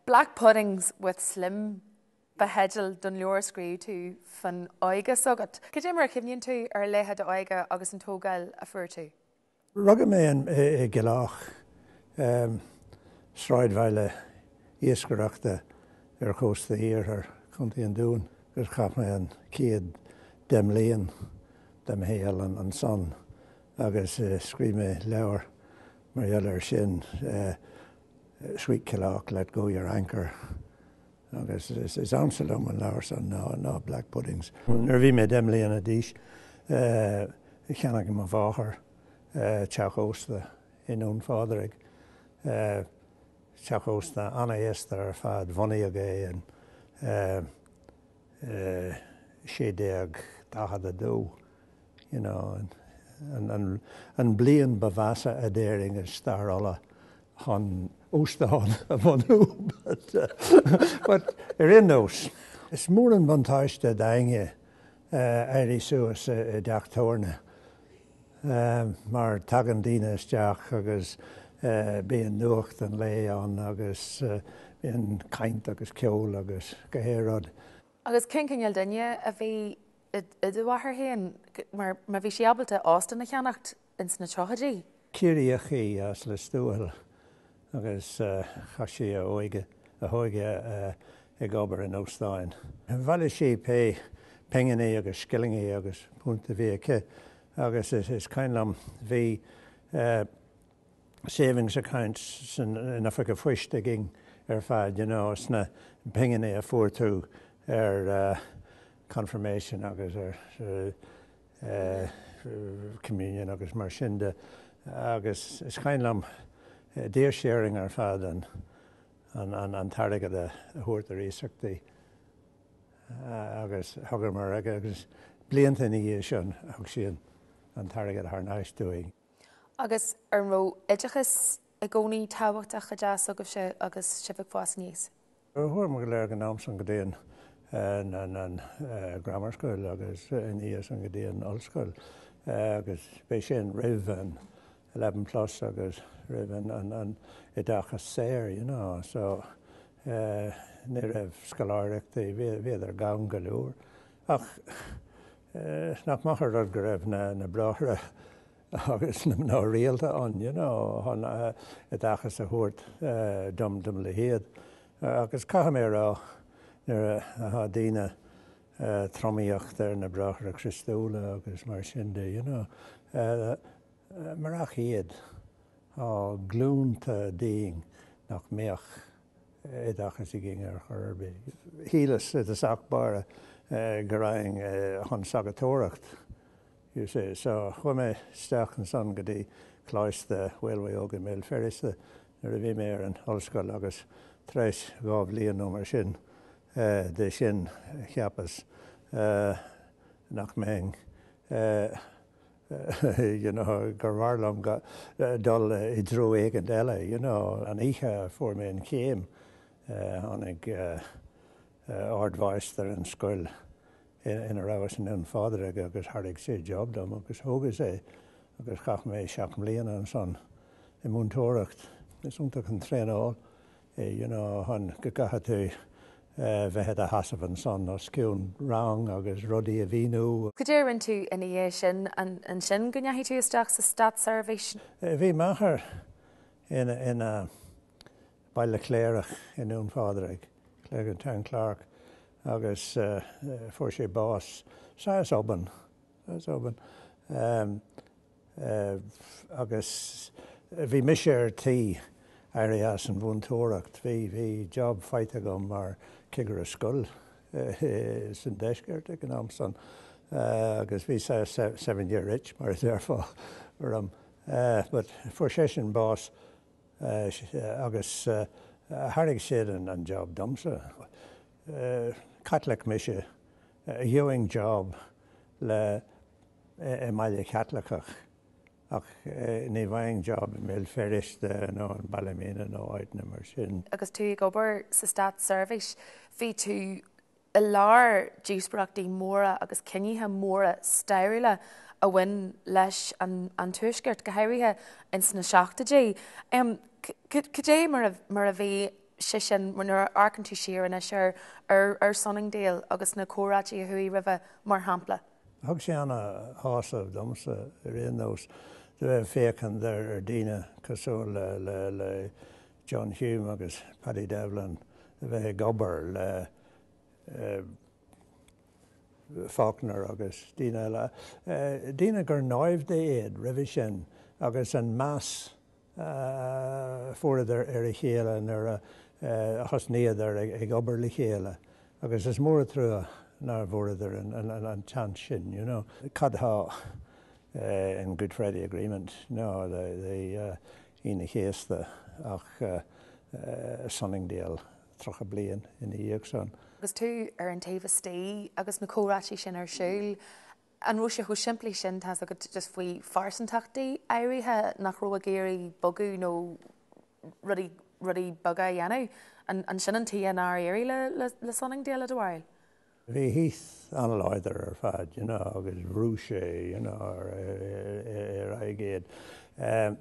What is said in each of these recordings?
Black Puddings with Slim ba theideal don leabhar a scríobh tú fan óige s'agat. Cad é mar a chuimhníonn tú ar laetha d'óige agus an tógáil a fuair tú? Rugadh mé i gCill Ách, sráidbhaile iascaireachta ar chósta iarthar Chontae an Dúin, agus chaith mé an chéad 10 mbliain de mo shaol ansan agus scríobh mé leabhar mar gheall air sin, Sweet Killaloe, Let Go Your Anchor. Agus is ansa liom an leabhar san ná Black Puddings. Nuair a bhí mé 10 mbliana d'aois cheannaigh mo mháthair teach ósta i nDún Phádraig. Teach ósta an-aosta ar fad, bunaíodh é in 1642. you know, an bliain ba mheasa a déarfainn i stair Uladh chun óstán a bhunú but ar aon nós, is mór an buntáiste d'éinne éirí suas i dteach tábhairne mar tagann daoine isteach agus bíonn nuacht an lae ann agus bíonn caint agus ceol agus gach aon rud. Agus cén cineál duine a bhí i do mháthair féin, mar má bhí sí ábalta óstán a cheannacht ins na tríochaidí? Ciarraíoch í as Lios Tuathail agus chaith sí a óige, a hóige ag obair in óstáin. Bhailigh sí pé pinginí agus scillingí agus punt a bhí aici agus is cuimhin liom bhí savings accounts san in Oifig an Phoist againn ar fad, you know, sna pinginí a fuair tú ar confirmation agus ar communion agus mar sin de agus is cuimhin liom d'iarr sí orainn ar fad an an t-airgead a thabhairt ar iasacht di agus thugamar agus blianta ina dhiaidh sin thug sí an t-airgead thar n-ais dúinn. Agus an raibh oideachas i gcónaí tábhachtach i dteach s'agaibhse agus sibh ag fás aníos? Chuamar go léir ag an am san go dtí an an grammar school agus ina dhiaidh san go dtí an ollscoil agus b'é sin roimh an 11 plus agus roimh an an an oideachas saor you know so ní raibh scoláireachtaí, bhíodar gann go leor ach nach maith an rud go raibh na na bráithre agus na mná rialta ann you know chun oideachas a thabhairt dom dom leithéid. Agus caithfidh mé a rá nuair atá daoine tromaíocht ar na Bráithre Criostúla agus mar sin de you know murach iad tá glúnta dínn nach mbeadh oideachas againn ar chor ar bith. Shíleas i dtosach báire go raghainn chun sagartóireacht you see. So chuaigh mé isteach ansan go dtí Coláiste Mhaolmhaodhóg i mBéal Feirste nuair a bhí mé ar an ollscoil agus tar éis 2 bhliain nó mar sin de sin cheapas nach mbeinn you know gur bhfearr liom dul i dtreo éigint eile you know. An oíche a fuair mé an chéim tháinig ardmháistir an scoil ina rabhas i nDún Phádraig agus thairg sé job dom agus thógas é agus chaith mé 7 mbliana ansan i múinteoireacht. Is iontach an traenáil é you know chun go gcaithfidh tú bheith i do sheasamh ansan os cionn rang agus rudaí a mhíniú. Cad é a rinne tú ina dhiaidh sin? Ansin go ndeachaigh tú isteach sa státseirbhís? Bhí m'athair ina ina baile-chléireach i nDún Phádraig, clerk town clerk, agus fuair sé bás saghas obann, saghas obann, agus bhí mise ar tí éirí as an mhúinteoireacht. Bhí, bhí job faighte agam mar chigire scoile san deisceart ag an am san agus bhí saghas seven year itch mar a déarfá orm. But fuair seisean bás agus thairg siad an job domsa. Caitliceach mise, gheobhainn job le i mbaile Chaitliceach ach ní bhfaighinn job i mBéal Feirste nó in Ballymena nó áiteanna mar sin. Agus tú ag obair sa státseirbhís, bhí tú i lár díospóireachtaí móra agus cinnithe móra stairiúla a bhain leis an Tuaisceart, go háirithe ins na seachtóidí. Cad é mar a bhí Sé sin, nuair a amharcann tú siar anois ar ar Sunningdale agus na comhráití a chuaigh roimhe, mar shampla. Thug sé ana-shásamh domsa, ar aon nós, do bheith ag féachaint ar daoine cosúil le le John Hume agus Paddy Devlin a bheith ag obair le Faulkner agus daoine eile, daoine gur naimhde iad roimhe sin agus an meas a fuaireadar ar a chéile nuair a thosnaíodar ag obair le chéile agus is mór an trua nár bhfuaireadar an chance sin, you know. Cad tá in Good Friday Agreement nó the Aoine Chéasta ach Sunningdale 30 bliain ina dhiaidh san. Agus tú ar an taobh istigh agus na comhráití sin ar siúl, An raibh sé chomh simplí sin, tá's agat, just faoi phearsantachtaí áirithe nach raibh ag iarraidh bogadh nó rudaí, rudaí beaga a dhéanamh? An, an sin an tuige nár éirigh le, le, le Sunningdale, i do bharúil? Bhí Heath an-láidir ar fad, you know, agus bhrú sé, you know, ar, ar aghaidh iad.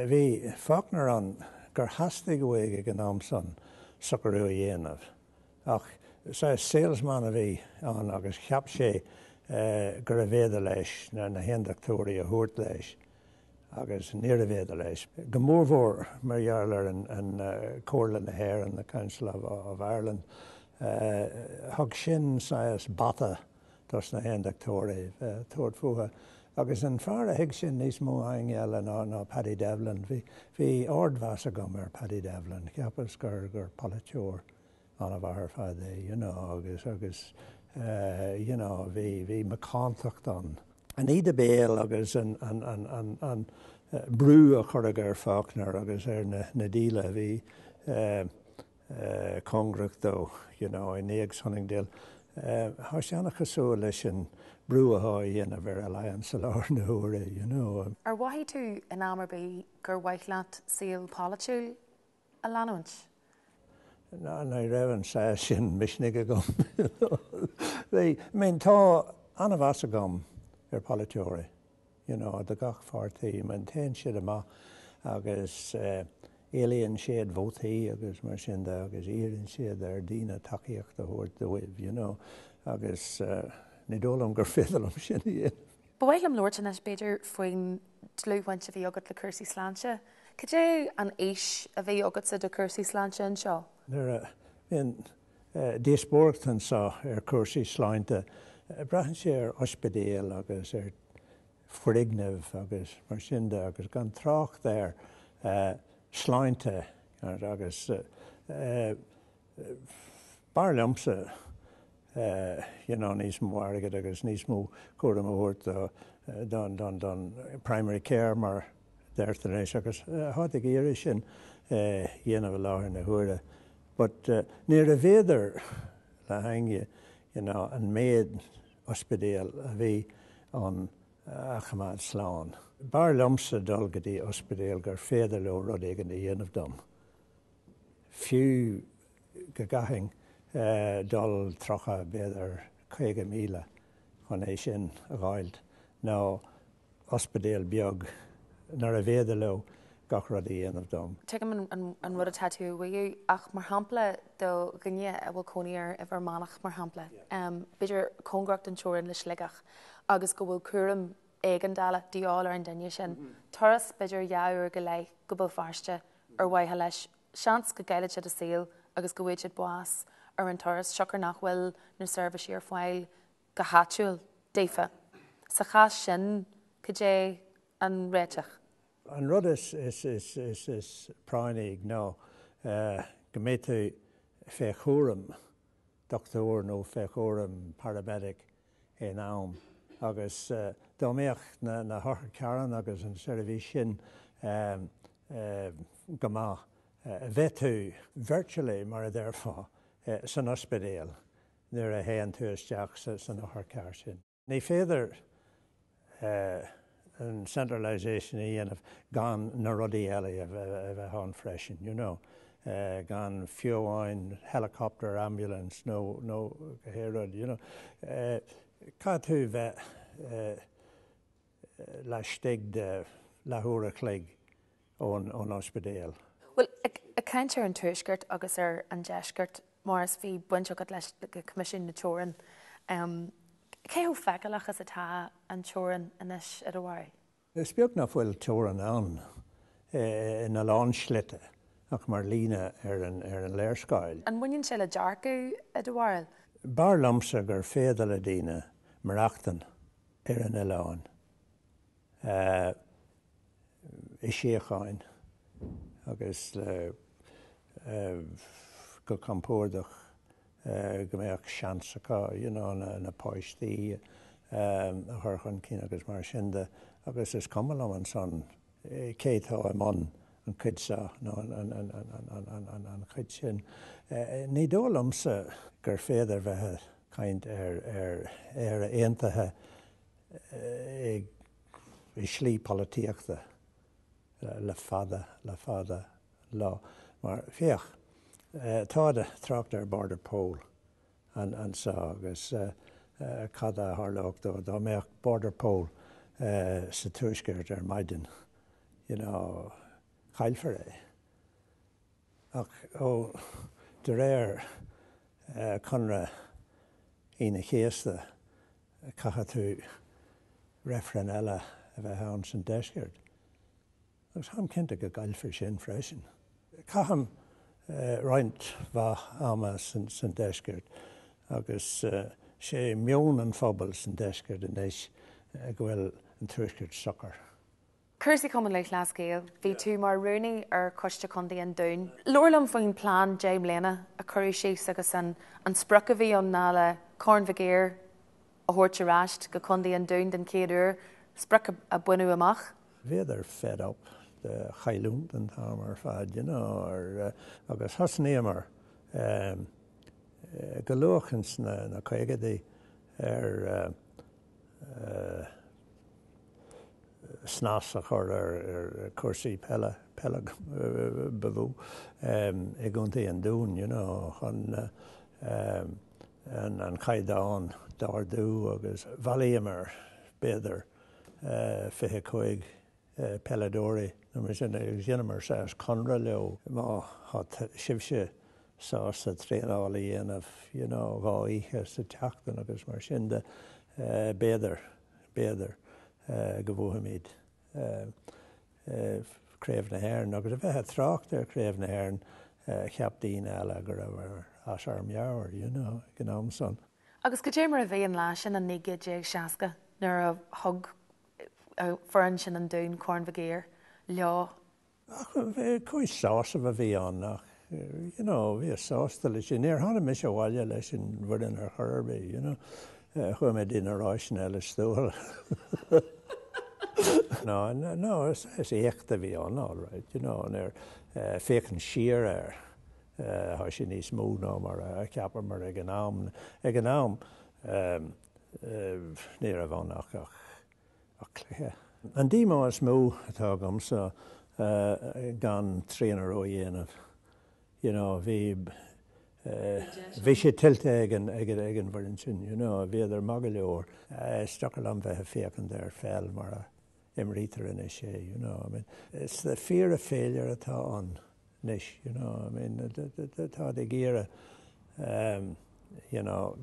Bhí Faulkner ann gur theastaigh uaidh ag an am san socrú a dhéanamh. Ach saghas salesman a bhí ann agus cheap sé gurbh fhéidir leis na hAondachtóirí a thabhairt leis agus níorbh fhéidir leis. Go mórmhór mar gheall ar an Comhairle na hÉireann, the Council of Ireland. Thug sin saghas bata dos na hAondachtóirí tabhairt fúthu. Agus an fear a thuig sin níos mó ná éinne eile ná Paddy Devlin. Bhí ardmheas agam ar Paddy Devlin. Cheapas gur polaiteoir an-mhaith ar fad é, you know, agus, agus you know, bhí, bhí macántacht ann. An íde béil agus an, an, an, an, an brú a cuireadh ar Faulkner agus ar na, na daoine a bhí cóngarach dó, you know, i ndiaidh Sunningdale. Tá sé an-chosúil leis an brú atá á dhéanamh ar Alliance i láthair na huaire, you know. Ar mhothaigh tú in am ar bith gur mhaith leat saol polaitiúil a leanúint? Ná, ní raibh an saghas sin misnigh agam. I mean, tá an-mheas agam ar pholaiteoirí, you know, de gach pháirtí. I mean, téann siad amach agus éilíonn siad vótaí agus mar sin de agus iarrann siad ar daoine tacaíocht a thabhairt dóibh, you know, agus ní dóigh liom gur féidir liom sin a dhéanamh. Ba mhaith liom labhairt anois, b'fhéidir, faoin dlúthbhaint a bhí agat le cúrsaí sláinte. Cad é an fhís a bhí agatsa do chúrsaí sláinte anseo? Nuair a bhíonn díospóireacht anseo ar chúrsaí sláinte, braitheann sé ar ospidéil agus ar foirgnimh agus mar sin de agus gan trácht ar shláinte agus B'fhearr liomsa you know níos mó airgid agus níos mó cúram a thabhairt do don don primary care mar a deirtear anois agus táid ag iarraidh sin a dhéanamh i láthair na huaire. But níorbh fhéidir le héinne you know an méid ospidéal a bhí ann a choimeád slán. B'fhearr liomsa dul go dtí ospidéal gur féidir leo rud éigin a dhéanamh dom. fiú go gcaithfinn dul 30, b'fhéidir 50 míle chun é sin a dh'fháilt, ná ospidéal beag nárbh fhéidir leo gach rud a dhéanamh dom. Tuigim an rud atá tú a mhaíomh, ach mar shampla do dhuine a bhfuil cónaí air i bhFear Manach, mar shampla, b'fhéidir cóngarach don teorainn le Sligeach, agus go bhfuil cúram éigeandála de dhíobháil ar an duine sin, turas b'fhéidir dhá uair go leith go Béal Feirste ar mhaithe leis. Seans go gcaillfidh siad a saol agus go bhfaighidh siad bás ar an turas, siocair nach bhfuil na seirbhísí ar fáil go háitiúil daofa. Sa chás sin, cad é an réiteach? An rud is práinní ná go mbeidh tú fé chúram dochtúir nó fé chúram paramedic in am agus dá mbeadh na hotharcharranna agus an seirbhís sin go maith, bheadh tú virtually, mar a déarfá, san ospidéal nuair a théann tú isteach san otharcharr sin. Ní féidir an centralisation a dhéanamh gan na rudaí eile a bheith ann freisin, you know, gan fiú amháin helicopter, ambulance nó nó pé rud, you know. Caithfidh tú bheith laistigh de leathuair a chloig ón ospidéal. Bhuel, ag caint ar an Tuaisceart agus ar an Deisceart, mar is bhí baint agat leis Coimisiún na Teorann, cé chomh feiceálach is atá an teorainn anois, i do bharúil? Is beag nach bhfuil teorainn ann ina lán slite ach mar líne ar an léarscáil. An mbaineann sé le dearcadh, i do bharúil? B'fhearr liomsa gur féidir le daoine maireachtain ar an oileán i síocháin agus go compordach, go mbeadh seans acu you know na páistí a chur chun cinn agus mar sin de agus is cuma liom ansan cé atá i mbun an chuid seo nó an chuid sin. Ní dóigh liomsa gur féidir bheith ag caint ar Éire Aontaithe i slí polaitíochta le fada, le fada lá. Mar, féach, táid ag trácht ar Border Poll anseo agus cad a tharlódh dó dá mbeadh Border Poll sa Tuaisceart ar maidin, you know, caillfear é. Ach, ó, de réir Conradh Aoine an Chéasta, caithfidh tú reifreann eile a bheith ann san deisceart. Agus táim cinnte go gcaillfear sin freisin. Caithim roinnt mhaith ama san deisceart agus sé meon an phobail san deisceart anois go bhfuil an tuaisceart socair. Cúrsaí Chumann Lúthchleas Gael, Bhí tú mar rúnaí ar Choiste Contae an Dúin. Labhair liom faoin plean 10 mbliana a cuireadh síos agus an sprioc a bhí ann ná le Corn Mhig Uidhir a thabhairt ar ais go Contae an Dúin den chéad uair, sprioc a baineadh amach. Bhíodar fed up de chailliúint an t-am ar fad, you know, agus thosnaíomar go luath ins na caogaidí ar snas a chur ar chúrsaí peile, peile ba mhó, i gContae an Dúin, you know, chun an caighdeán d'ardú agus bhailíomar b'fhéidir 25 peileadóirí nó mar sin agus dheineamar saghas conradh leo, má tá sibhse sásta traenáil a dhéanamh you know dhá oíche sa tseachtain agus mar sin de, b'fhéidir, b'fhéidir go bhuafaimid Craobh na hÉireann. Agus a bheith ag trácht ar Chraobh na hÉireann, cheap daoine eile go rabhamar as ár meabhair you know ag an am san. Agus cad é mar a bhí an lá sin in 1960 nuair a thug foireann sin an Dúin Corn Mhig Uidhir leo? Ach cúis sásaimh a bhí ann ach you know bhíos sásta leis sin. Níor tháinig mise abhaile leis an bhfoireann ar chor ar bith, you know. Chuaigh mé dtí na ráiseanna eile is dóigh. No, no, is éacht a bhí ann all right, you know, nuair féachaint siar air. Tá sé níos mó ná mar a cheapamar ag an am. Ag an am ní raibh ann ach cluiche. An díomá is mó atá agamsa gan traenáil a dhéanamh. You know, bhí bhí sé tuillte ag an ag an bhfoireann sin, you know, bhíodar maith go leor. Is deacair liom bheith ag féachaint ar pheil mar a imrítear anois é, you know, I mean, is the fear of failure atá ann anois, you know, I mean, táid ag iarraidh, you know,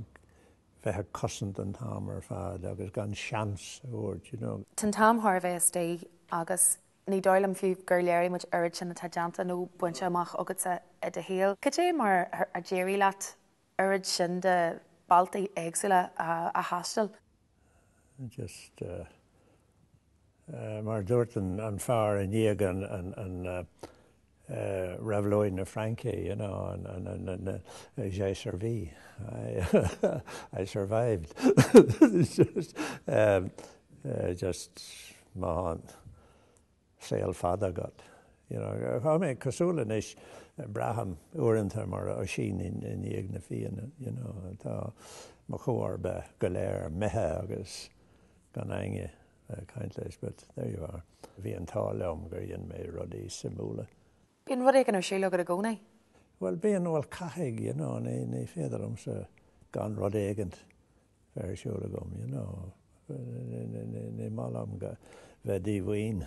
bheith ag cosaint an t-am ar fad agus gan seans a thabhairt, you know. Tá an t-am thar a bheith istigh agus ní dóigh liom fiú gur léirigh muid oiread sin atá déanta nó bainte amach agatsa i do shaol. Cad é mar a d'éirigh leat oiread sin de bhealtaí éagsúla a thaisteal? Just mar a dúirt an fear i ndiaidh an Réabhlóid na Fraince, you know, an j'ai survécu, I survived. Just, just má tá saol fada agat. You know, tá mé cosúil anois, braithim uaireanta mar Oisín i ndiaidh na Fianna, you know, tá mo chomharba go léir imithe agus gan éinne ag caint leis, but there you are. Bhí an t-ádh liom gur dhein mé rudaí suimiúla. Bíonn rud éigin ar siúl agat i gcónaí. Bhuel, bíonn, bhuel caithfidh, you know, ní, ní féidir liomsa gan rud éigint bheith ar siúl agam, you know. Ní maith liom bheith díomhaoin.